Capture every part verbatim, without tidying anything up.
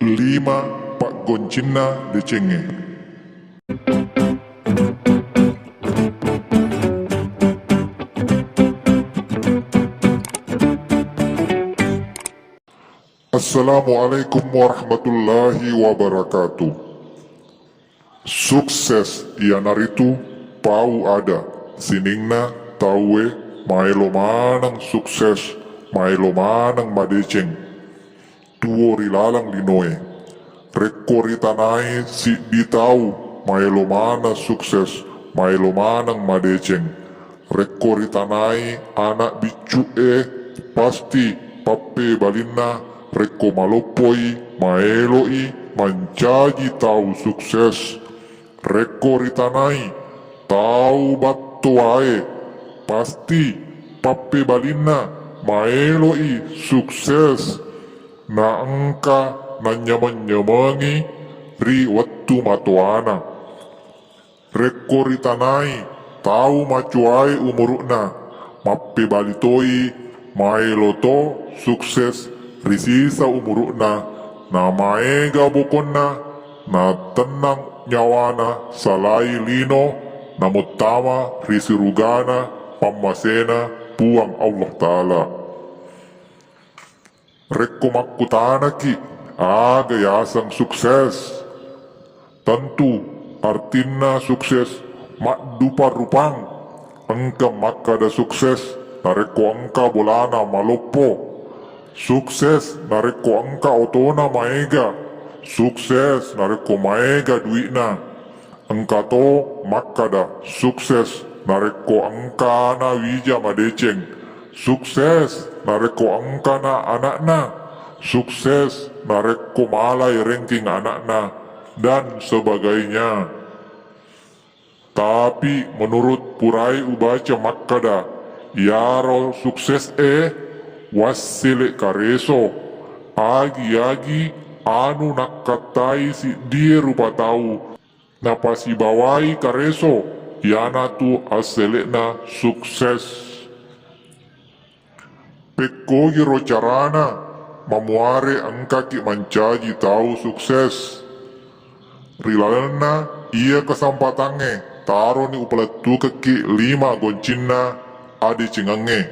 Lima paggoncinna decengnge. Assalamualaikum warahmatullahi wabarakatuh. Sukses iyanaritu pau ada sininna tauwe maelo maneng sukses, maelo maneng madeceng tuo ri laleng linoe. Rekko ritanai siddi tau maelo maneng sukses, maelo maneng madeceng. Rekko ritanai anak biccu'e, pasti pappebalinna rekko maloppoi maeloi mancaji tau sukses. Rekko ritanai tau battowae, pasti pappebalinna maeloi sukses, na engka nanyameng-nyamengi ri wettu matoana. Rekko ritanai tau macoae umuru'na, mappebali toi maelo to sukses ri sisa umuru'na, na maega bokonna, na tennang nyawana salai lino, namuttama ri surugana pammasena Puang Allah Ta'ala. Rekko makkutanaki, aga yaseng sukses? Tentu, artinna sukses maddupa-rupang. Engka makkada sukses narekko engka bolana maloppo. Sukses narekko engka otona maega. Sukses narekko maega dui'na. Engka to makkada sukses narekko engkana wija madeceng, sukses narekko engkana ana'na, sukses narekko malai ranking ana'na, dan sebagainya. Tapi menurut purai ubaca makkada, iyaro sukses e wassele kareso, agi-agi anu nakkattai siddie rupa tau, napasibawai kareso, iyanatu assele'na sukses. Pekkogiro carana mamuare engkaki mancaji tau sukses? Ri lalenna iya kesempatangnge, taroni upalettukekki lima goncinna adecengengnge.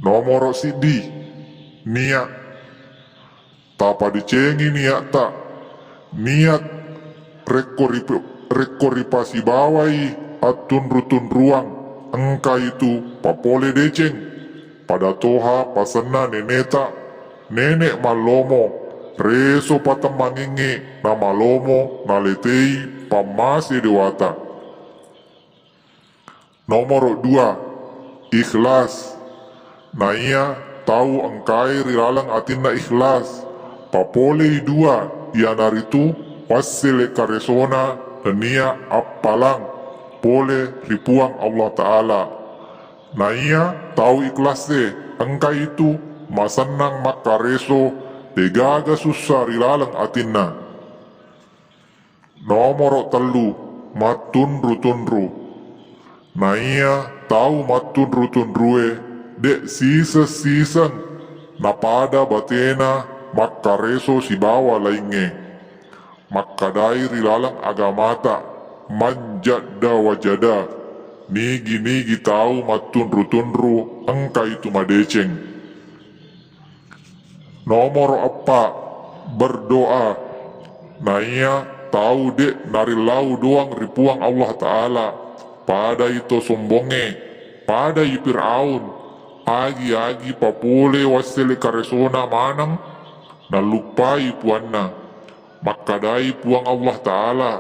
Nomoro siddi, niat. Tapadecengi niatta. Niat rekko rip-, rekko ripasibawai attunru-tunruang, engka itu papole deceng. Pada toha pasenna neneta, nene mallomo, reso patemmangingngi namalomo naletei pammase dewata. Nomoro dua, ikhlas. Naiya tau engkai ri laleng atinna ikhlas, papolei dua, iyanaritu wassele karesona nennia appalang pole ri Puang Allah Ta'ala. Naiya tau ikhlas e engka itu masennang makkareso, degaga sussa ri laleng atinna. Nomoro tellu, mattunru-tunru. Naiya tau mattunru-tunrue, de' siseng-siseng napada batena makkareso sibawa laingnge. Makkadai ri laleng agamata, manjadda wajada, nigi-nigi tau mattunru-tunru engka itu madeceng. Nomoro eppa, berdoa. Naiya tau de' narillau doang ri Puang Allah Ta'ala, padai to sombongnge, padai Fir'aun, agi-agi papole wassele karesona maneng, nalluppai puanna. Makkadai Puang Allah Ta'ala,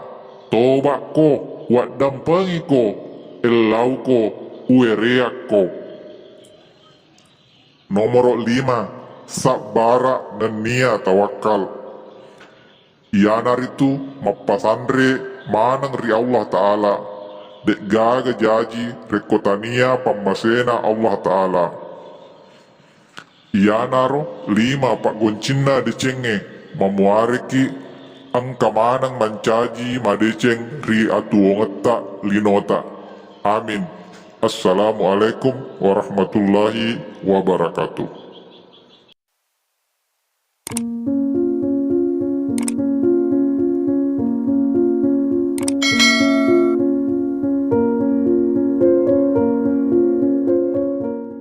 toba'ko, uwaddampengiko, ellauko, uwereakko. Nomoro lima, sabbara nennia tawakkal. Iyanaritu mappasanre maneng ri Allah Ta'ala, de'gaga jaji rekko tania pammasena Allah Ta'ala. Iyanaro lima paggoncinna decengnge mamuareki engka maneng mancaji madeceng ri atuwongetta linota. Amin. Assalamualaikum warahmatullahi wabarakatuh.